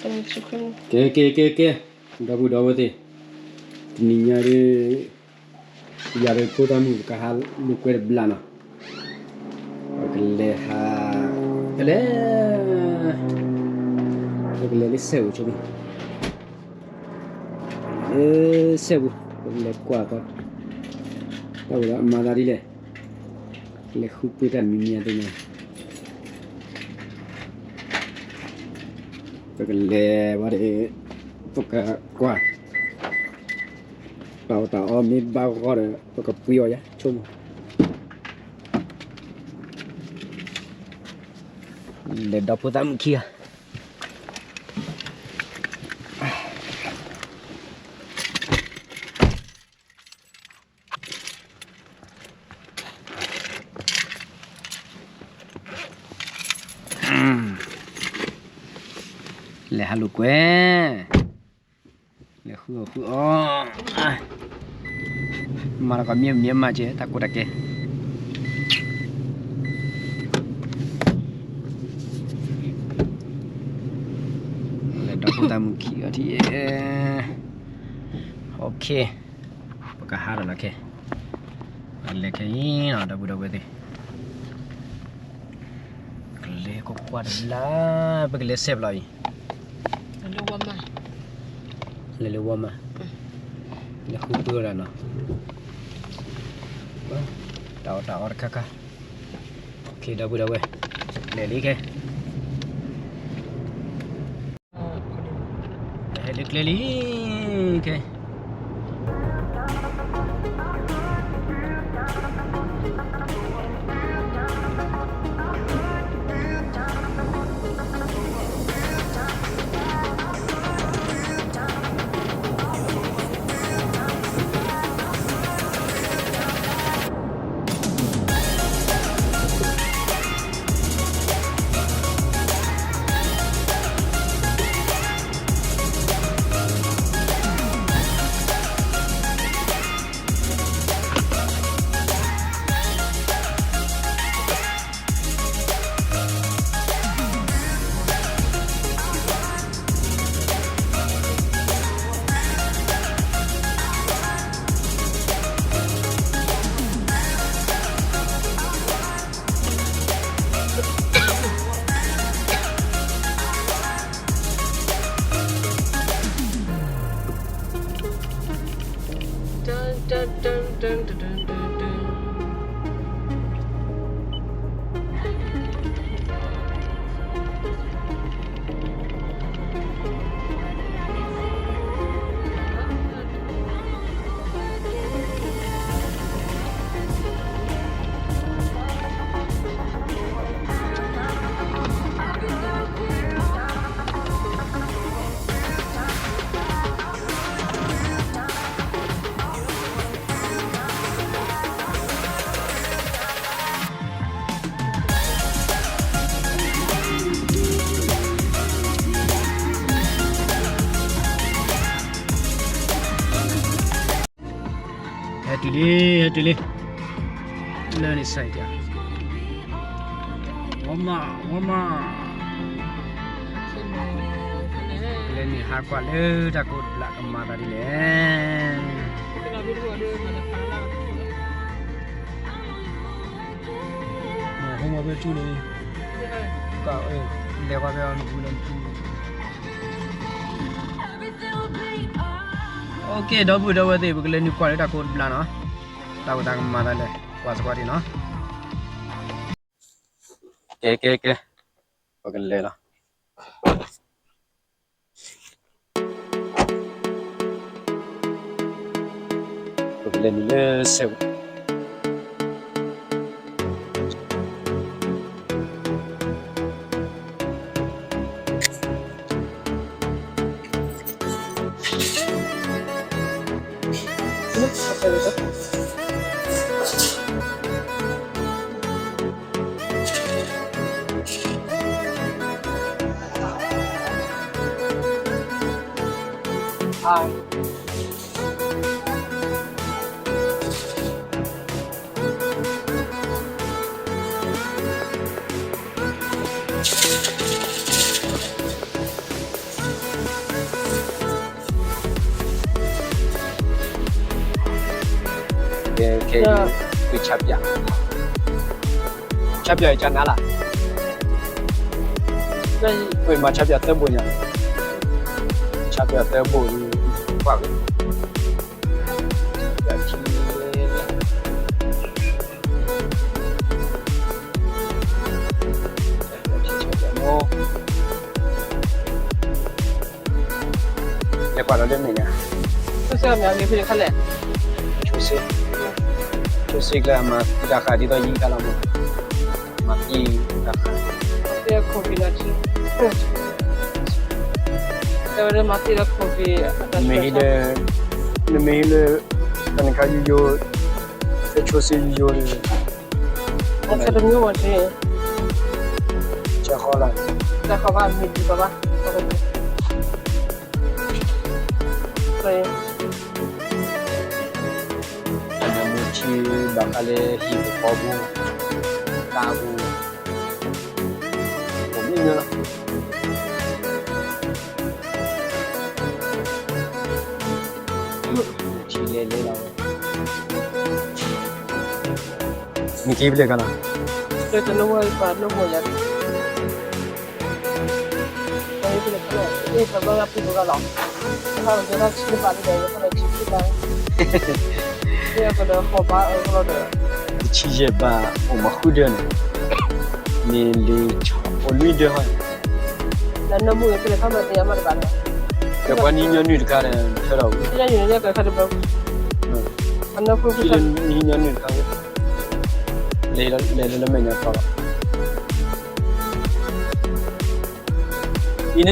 ကဲ ကဲ ကဲ ကဲ, ဒီပုၢ်ဒီဝဲၢ်သ့ၣ်, တနံၤညါဒ် ယၤဒီးဖိသၣ်မုၣ် ပကဟးလိာ်ကွဲတဘျီနီၤ, ပကလဲၤဟး, ပလဲၤ, ပကလဲၤလၢစဲပူၤဆိ, လၢစဲပူၤ ပကလဲၤကွၢ်ကီး, တၢ်ဝဲဒၣ်မၤသးဒ်လဲၣ်, လဲၤဃုပှ့ၤတၢ်မံၤမံၤအသ့ၣ်ညါ, ပကလဲၤဝဲဒီး ပကကွၢ်, တၢ်အီၣ်တၢ်အီမ့ၢ်ဘၣ်ဂီၢ်ဒီး ပကပှ့ၤအီၤယါဆိကမိၣ်, လဲၤဒီးဖိသၣ်မုၣ်ခံဂၤ လဲၤဟးလိာ်ကွဲ, လဲၤဃုအီၣ်ဃုအီ, မၤလီၤကီးမ့ၢ်မ့ၢ်မၤကဲ တၢ်ကိးတၢ်ကဲ, လဲၤဒီးဖိသၣ်မုၣ်ခံဂၤထံၣ်, ပကဟးဒီးလီၤခဲ, ပကလဲၤခဲအံၤနီၤ ဒီပုၢ်ဒီဝဲၢ်သ့ၣ်, ပကလဲၤကွၢ်ကွၢ်တဘျီ, ပကလဲၤစဲပျီအံၤ, လဲၤလၢဝီမး, လဲၤဃုပှ့ၤဝဲဒၣ်နီၤ, တၢ်အီၣ်တၢ်အီတခါခါ, ဒီပုၢ်ဒီဝဲၢ်, လဲၤလံခဲ ဟဲလၢကျဲလံ, ခဲ ဟဲတုၤလံ ဟဲတုၤလံ လၢန့ၣ်စဲးတၢ် ဝီမး ဝီမး လၢန့ၣ်ဟးကွၢ်လၢတၢ်ကိးတဘျးကမၤသးဒ်လဲၣ် မ့ၢ်ဟိမၤဖဲထူန့ၣ် ကလဲၤကွၢ်ဖဲအီၤနပူၤလၢနထူ Okay ဒီပုၢ်ဒီဝဲၢ်သ့ၣ် ပကလဲၤနုာ်ကွၢ်လၢတၢ်ကိးတဘျးနီၤ တၢ်ဝဲသးကမၤသးလဲၣ် ကွၢ်စကွၢ်ဒံးနီၤ ကဲ ကဲ ကဲ ပကလဲၤလီၤ ပကလဲၤနုာ်လၢစဲးပူၤ Hi. ခဲအံၤ ဝံဆါပၠး, ဆါပၠးအံၤကနၤလၢ်, ဝံမၤဆါပၠးသၢဘိညါ, ဆါပၠးသၢဘိန့ၣ်, ကွၢ်က့ၤ, ဆါပၠးထံ လဲၤကွၢ်ဒီးလၢမဲာ်ညါ, ဆိစ့, ဆိစ့ကျဲမၤသံတၢ်ဃာ်ဒ်သိးယံၤတၢ်လီၤမး, မၤသံတၢ်ဃာ်, မ့ၢ်ဟံးလၢ, နမ့ၢ်ဟံးလၢ, တၢ်နခါယိယိ, သဲဆိစ့ယိယိဒီး, တမံၤမ့ၢ်, ကဃီလၢ, ကဃီဘၣ်မ့ၢ်ဒ်သိးဘၣ်, တၢ်နမူထံဘၣ်ဃးလၢဟံၣ်ပူၤဃီပူၤ, တၢ်ပူၤ, ပမ့ၢ်လီၤ, ထံလဲၤလဲၤလီၤဝဲ, နက့ၤဖဲလဲၣ်ကလီၤ, တနဝဲပှၤနဝဲယၤ တဆံယဲၢ်ဘးအိၣ်မၤဃုဒၢန့ၣ်, မ့ၢ်လံၤဆီအိၣ်နွံဒၢဟီ, ဒီးပှၤနံၤညီနုၢ်တခါဒီး ထၢထီၣ်ဝံၤ, နံၤညီနုၢ်တခါ, လဲၤလၢမဲာ်ညါဖီလီၤ, အံၤန့ၣ်, အီၣ်ဒီးန့ၣ် မ့ၢ်တဒ်သိး ပှၤလၢ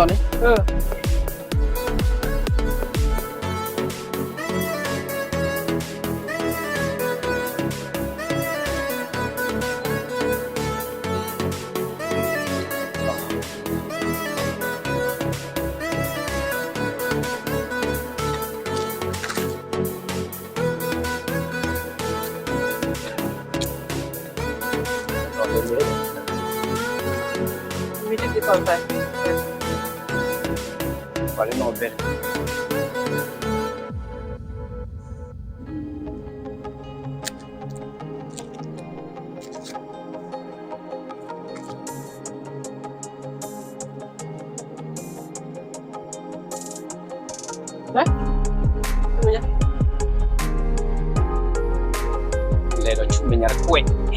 နီၢ်ဘဲ လဲၤဒီးဆူမဲာ်ညါတကွဲၢ်. ယ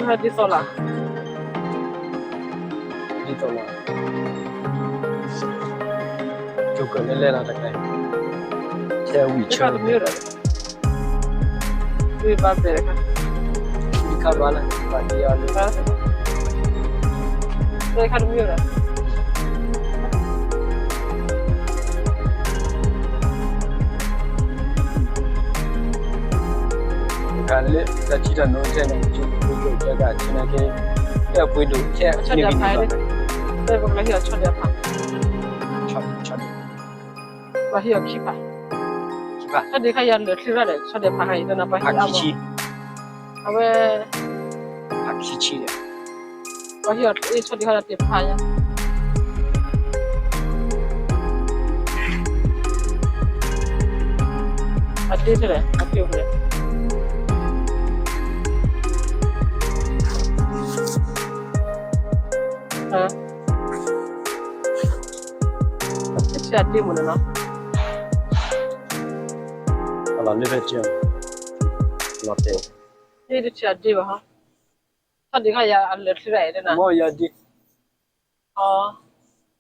ဖးဒ်သိးလီၤ, ဒ်သိးလီၤ, ကၠိကၢၢ်လၢလဲၣ်လီၤတခါ, ထဲဝံၤဆၢတမ့ၢ်ဒီး ဝံၤဘၣ်ဘဲတခါ, တခါဘၣ်လၢ ဘၣ်တ့အီၤလၢ တခါတမ့ၢ်ဒီး တခါလၢ တၢ်ထံၣ်တၢ်နိထဲန့ၣ် ကၠိကၢၢ်ကၢၢ်ကၢၢ်ကၢၢ်ကၢၢ် ထဲအပှ့ၤဒိၣ်ထဲန့ၣ်ဂ့ၤန့ၣ်ဘၣ်, ပကဟ့ၣ်အီၤဆီဒၢဖး, ဆီဒၢ, ပှၤဟ့ၣ်အီၤခံဖး, ခံဖး, ဆီဒၢခါယၤလၢာ်ချံရၣ်ဒီး ဆီဒၢဖးခါအံၤတနၤပှၤဟ့ၣ်အါမး, အဝဲ ဖးခံဆံဒီး ပှၤဟ့ၣ်အီၤဆီဒၢခါဒီးတ့ၢ်ဖးယါ အတ့ၢ်ထဲလဲၣ် အတ့ၢ်အိၣ်ဖဲလဲၣ်, တဆံအတ့ၢ်မ့ၢ်န့ၣ်လီၤ, အလီၤလၢဖဲကဲ, လီၤတဲာ်, တဆံအတ့ၢ်ဘၣ်ဟီ, ဆီဒၢခါယၤအလၢာ်ချံရၣ်အံၤတနၤ, မ့ၢ်ယၤဒ့, အ,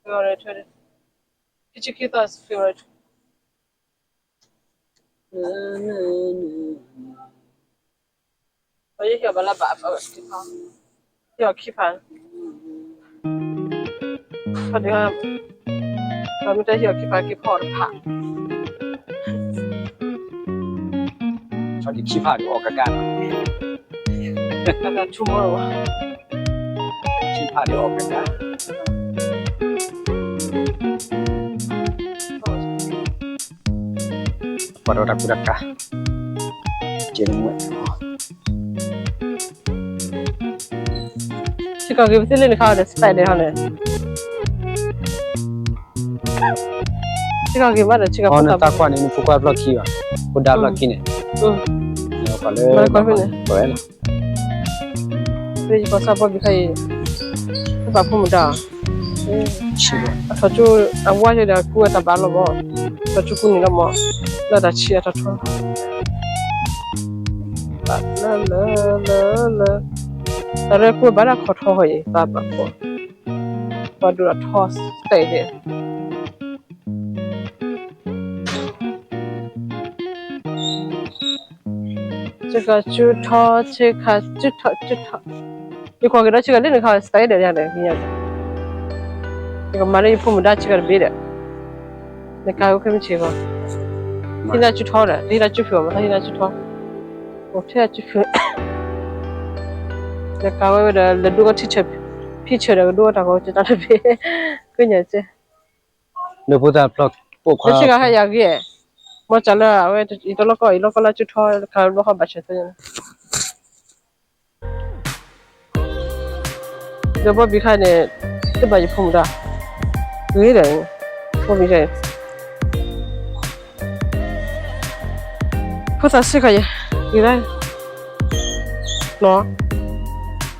February, ခံဆံခံသီ February, ပှၤယဟ့ၣ်အီၤဘၣ်လၢဘၣ်, ဟ့ၣ်အီၤခံဖး, ဆီဒၢခါ, ပှၤမ့ၢ်တဟ့ၣ်အီၤခံဖးက့ၤဖီအီၤတဖး ဆံဖးဒုးအီၣ်ကကါနီၤ, ဆံဖးဒုးအီၣ်ကကါ, ပှၤဒီးတၢ်ကူတၢ်ကၤ, ကဲမ့ၢ် ဆ့ကၤဂ့ၤပသ့ၣ်လၢနခါဒီး စပဲးဒဲးဟီန့ၣ်, ဆ့ကၤဂ့ၤဘၣ်ဒီး ဆ့ကၤဖိသၣ် နတၢ်ကွၢ်န့ၣ် နဖိခွါဖျီၣ်ခံဘၣ်, ဖိဒါဖျီၣ်ခံန့ၣ်, ပှၤလၢကွၢ်ဖဲန့ၣ်, ပှၤစၢ်ဘီဘံခါအံၤ, တဘၣ်ဖိမုၣ်ဒါ, အထီၣ်ကၠိ အဝါယဲဒီးကူဝဲတၢ်ဘၣ်လီၤမး, ထီၣ်ကၠိကူန့ၣ်လီၤမး, လၢတၢ်ဆံးအထီၣ်ထီ, လၢလၢလၢလၢ, တၢ်ရဲၣ်ကူဘၣ်ဒၣ်ခီထီဃီအံၤ ဘၣ်ဘၣ်ဖီ, ပှၤဒိၣ်ထီၣ်စဲးဒဲး ဆ့ကၤကၠူထီ, ဆ့ကၤကၠူထီ, ကၠူထီ, ယကွၢ်က့ၤဒီးဆ့ကၤလၢနခါ စပဲးဒဲးန့ၣ်, ယကမၤလၢယဖိမုၣ်ဒါဆ့ကၤတဘ့ၣ်ဒီး, နကၤဝဲခဲမုၢ်ဆ့ၣ်ဂီၤ, ဟ့ၣ်နၤကၠူထီဒီး တဟ့ၣ်နၤကၠူဖုးအီၤမး, တဟ့ၣ်နၤကၠူထီ, အိၣ်ထဲကၠူဖုး, နကၤဝဲဝဲဒီး လဲၤဒိကီထံဆၢၣ်, ဖံဆၢၣ်ဒီးကဒိကတၢ်ဂီၤကတၢ်တဘ့ၣ်, ကညါကဲ နဖိသၣ်ဖျီၣ်ပိာ်ခွါ ဆ့ကၤဟဲယၤဂ့ၤ, မ့ၢ်စၢ်လၢအဝဲ ယတလီၢ်ကီၢ် ယလီၢ်ကီၢ်လၢကၠူထီ ခါဘျီဃီဘၣ်ဆၢသၢညါန့ၣ်, ဒီးဘီဘံခါန့ၣ် တဘၣ်ယဖိမုၣ်ဒါ, ဂ့ၤဒီး, ဘီဘံခါန့ၣ် ဖိသၣ်စ့ၢ်ကီးယဲ, ဂ့ၤဒၣ်, နီၤ,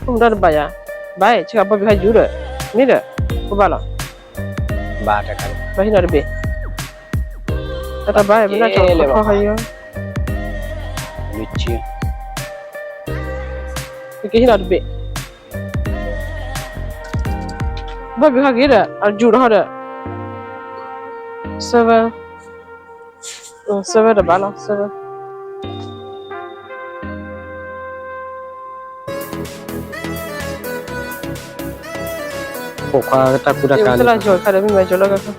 ဖိမုၣ်ဒါတဘၣ်ယၤ, ဘၣ်ဆ့ကၤဘီဘံခါယူၤဒီး, မ့ၢ်ဒီး, ဖိဘၣ်လီၤ, ဘၣ်တခါ, ဘၣ်ဟံးနီၤတဘ့ၣ်, တၢ်တဘၣ်မ့ၢ်နီၢ်ထီၣ်ခီထီၣ်ခါယီၤ, ကဟံးနီၤတဘ့ၣ်, ဘီဘံခါဂ့ၤဒီး အယူၤတဟီဒီး, စၢဝဲ စၢဝဲတဘၣ်လီၤ, စၢဝဲ ပိာ်ခွါတၢ်ကူတၢ်ကၤလၢ, တလၢယီၤခါဒီး မ့ၢ်မၤယီၤလီၤကါ,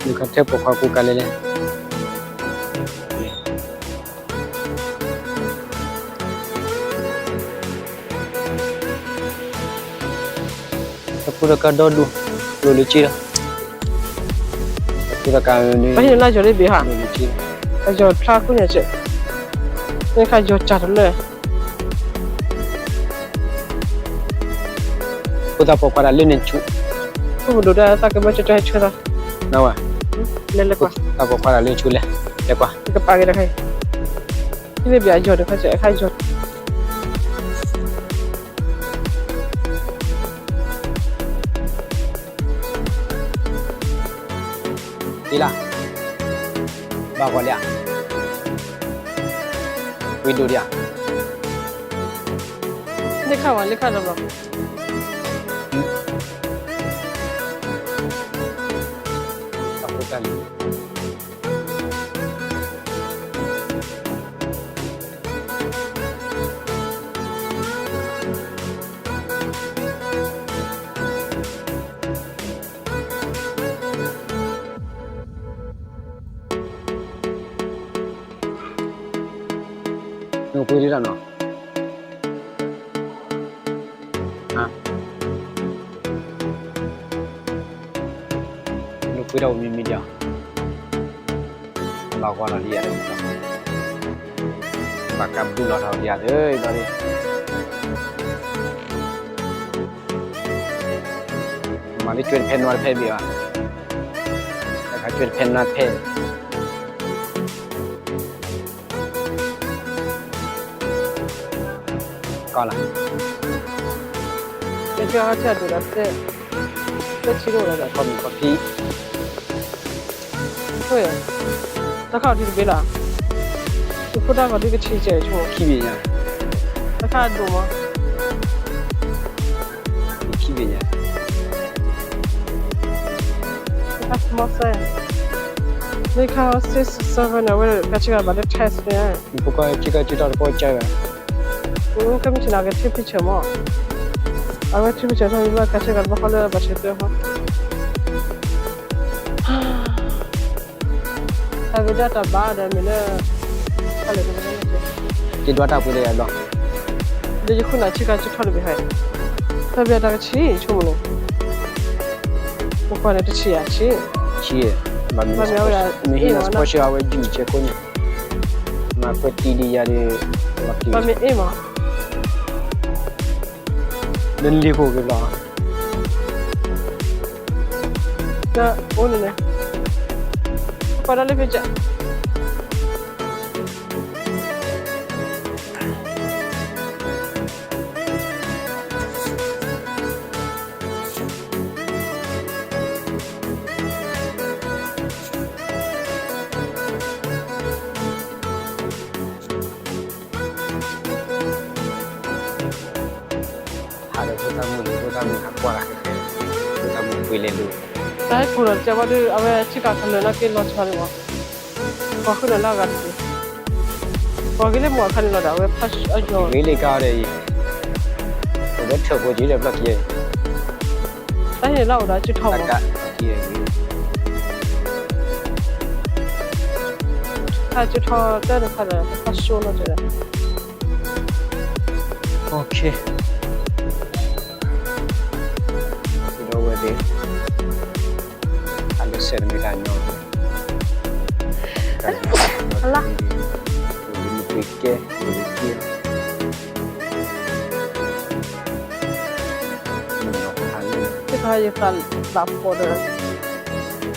လူၤခါထဲပိာ်ခွါကူကၤလဲၣ်လဲၣ်, တၢ်ကူတၢ်ကၤဒီဒူၣ်, လိၣ်လၢက့လီၤ, တၢ်ကူတၢ်ကၤန့ၣ် ပဟ့ၣ်လၢယီၤလၢဘ့ၣ်ဟါ, လိၣ်လၢက့, အယီၤဖျါခိၣ်ညါကဲ, မ့ၢ်ခါယီၤစၢ်တလၢ ဖိသၣ်ပိာ်ခွါတၢ်လၢန့ၣ်ဆူၣ်, ဖိမုၣ်ဒိၣ်ဒါသးကမၢကၠီကၠီဟဲဆှၢသး, နဝဲ, လဲၤလဲၤကွၢ်, သးပိာ်ခွါတၢ်လၢဆူၣ်လဲၣ်, လဲၤကွၢ်, ကပာ်က့ၤတခါအံၤ, ဟံၣ်လၢဘ့ၣ်အယီၤဒီးခါဆဲးအခါယီၤ သ့လၢ, ဘၣ်ဂီၤလံဧါ, ဝံၤဒိၣ်ဒံးဧါ, လ့ခၣ်ဝဲလ့ခၣ်လီၤဘျီ, တၢ်ဖိတၢ်လံၤ နပှ့ၤဒံးတၢ်နီၤ, နပှ့ၤတၢ်အိၣ်မံၤမံၤဒံးဧါ, ဘၣ်ဂီၤလီၤလံယၤ, ဘၣ်ကးဘူးလီၤထီၣ်လံယၤသ့ၣ်, မၤလၢကၠွဲတဖဲနွံတဖဲဘ့ၣ်ဘၣ်, တခါကၠွဲတဖဲနွံတဖဲ ကီလီၤ, ကၠွဲဟဲဆၢဒိၣ်ဒီးသဲ, သဲဆံးဒိၣ်လီၤဒီး ခီမ့ၢ်ခီဖံ, တၢ်ခါအီၤဒ်တဘ့ၣ်လီၤ, ယဖိတၢ်ဂီၤဒ်ကဆံးကဲးဆိ, ခံဘ့ၣ်ညါ, တၢ်ခါအဒိၣ်မး, ခံဘ့ၣ်ညါ, တၢ်ခါ small size, လ့ခါ six seven န့ၣ် အဝဲကဆ့ကၤဘၣ်လၢ test န့ၣ်, ပကဆ့ကၤကၠူထီၣ်တပီၢ်ကၢဘၣ်, ကမ့ၢ်ဆ့ၣ်နီၤကထံဖံဆၢၣ်မး, အဝဲထံဖံဆၢၣ်ထီၣ်ဘၣ်ကဆ့ကၤတဘျီဃီလၢဘၣ်ဆၢသၢဃီ, တၢ်ဂ့ၢ်ဒၣ်တၢ်ဘၣ်ဒီးမ့ၢ်လၢ, တၢ်လဲၤတမ့ၢ်လၢ ယဒွးတၢ်ပှ့ၤလၢယၤဘျီ, ဒီးယဃုနၤဆ့ကၤကထီတဘ့ၣ်ဟဲ, တၢ်ဘၣ်တၢ်ကဆံးဆိကမိၣ်န့ၣ်, ပကွၢ်န့ၣ်တဆံးယၤဆံး, ဆံး, မ့ၢ်ဟံးနၤ sponsor အဝဲယုၢ်ဆဲကိးန့ၣ်, မၤကွဲးတံၢ်ဒံးယၤဒီး, မ့ၢ်အ့ၣ်မး, လၢလံၤကိၣ်က့ၤဘျီ, အိၣ်န့ၣ်န့ၣ်, ပှၤဒၣ်လၢဖဲက ဟးဒီးဖိသၣ်မုၣ်န့ၣ် ဖိသၣ်မုၣ်ဟးကွၢ်တၢ်ခဲခဲ, ဖိသၣ်မုၣ်ပှ့ၤလဲၤဒိ, တၢ်ဟဲထူၣ်ဒီးကဲဘၣ်ဒီး အဝဲဆ့ကၤခလၢာ်နာ်က့လီၤဆီန့ၣ်မး, ပှၤဃုနၤလၢအဂၤတက့ၢ်, ပှၤဂ့ၤလၢမုၢ်အခါန့ၣ်လီၤဒီး အဝဲဖးအယီၤ, ဂ့ၤလံကါဒီးအံၤ, အဝဲထၢၣ်ဖိက့ၤဒီးဘျီက့ၤ, တၢ်ဟ့ၣ်လၢအိၣ်ဒီးကထီၣ်မး, တၢ်ကထီၣ်တၢ်တခါဒီး တၢ်ဆိနီၤကဒီး ဒီးဝဲသ့ၣ်, အလၢဆဲးတမ့ၢ်တၢ်ညီ, လၢ, ကဲ, ကဲ, ယသးလၢဖိဒီး,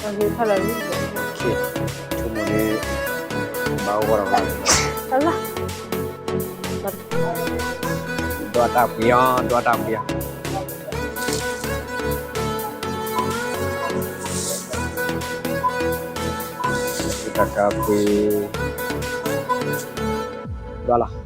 အဂ့ၤဖးလၢ, ဆိကမိၣ်န့ၣ်, ဘၣ်ဂီၢ်ဒီး, လၢ ဒွးတၢ်ပှ့ၤအီၤ, ဒွးတၢ်ပှ့ၤအီၤ, တၢ်ကပှ့ၤ, ဒွးလီၤ.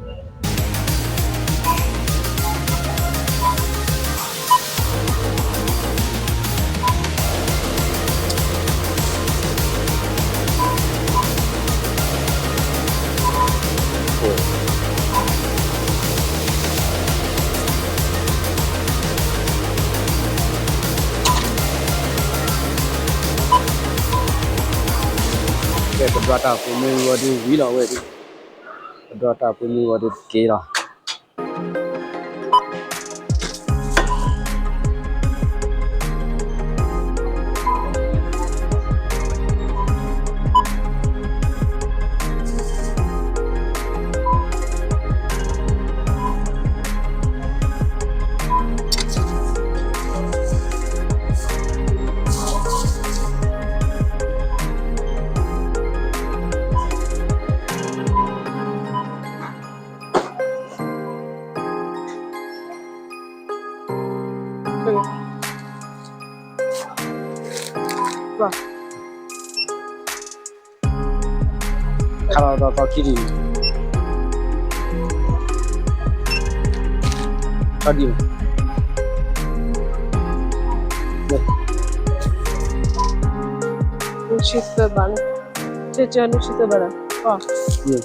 ကဲ ပဒွးတၢ်ပှ့ၤမ့ၢ်ဝံၤအီၤဒုးဝံၤလီၤဝဲဒၣ်, ပဒွးတၢ်ပှ့ၤမ့ၢ်ဝံၤအီၤဒုးတက့ၢ်လီၤ. ခါလီၤဒီးသီခံဒံး, ထီဒံး, နွံဆံသၢဘးန့ၣ်, ကဲကဲ နွံဆံသၢဘးဒီး, အံၤ ပှ့ၤဒီးဝံၤလံ,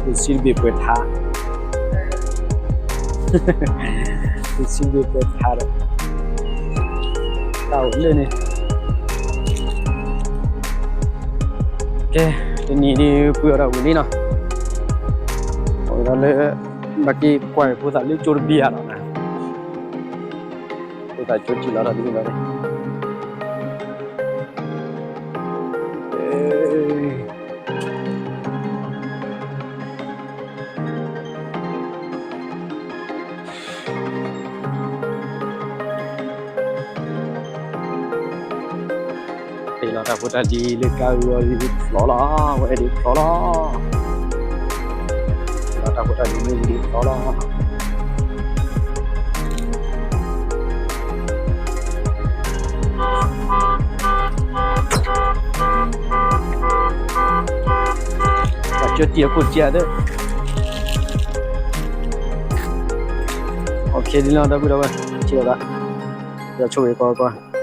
ပစံးတဘ့ၣ်ပှဲၤထါ, ပစံးတဘ့ၣ်ပှဲၤထါဒီး တၢ်အိၣ်လၢန့ၣ်, ကဲ, တနံၤဒ်ပှ့ၤအီၤဒီးဝံၤလံနီၤ, အဝဲဒၣ်လၢ ဘၣ်က့ၤကွၢ်ဖိသၣ်လၢကၠိတဘ့ၣ်ဧါလီၤ, ဖိသၣ်ကၠိစံၣ်လီၤဒီးဒ်န့ၣ်လီၤ. ပ့ၤလီၤတၢ်ဖိတၢ်လံၤလၢကါဂီၤအံၤ ဖျိလီၤ, ဝဲဒၣ်ဖျိလီၤ, ပ့ၤလီၤတၢ်ဖိတၢ်လံၤမ့ၢ်ဝံၤဒ်ဖျိလီၤ. ပှၤကၠိတံၢ်အခိၣ်တံၢ်အသၢ, ဒ်န့ၣ်လီၤ ဒီပုၢ်ဒီဝဲၢ်, ဆိၣ်ဂ့ၤကိးဂၤ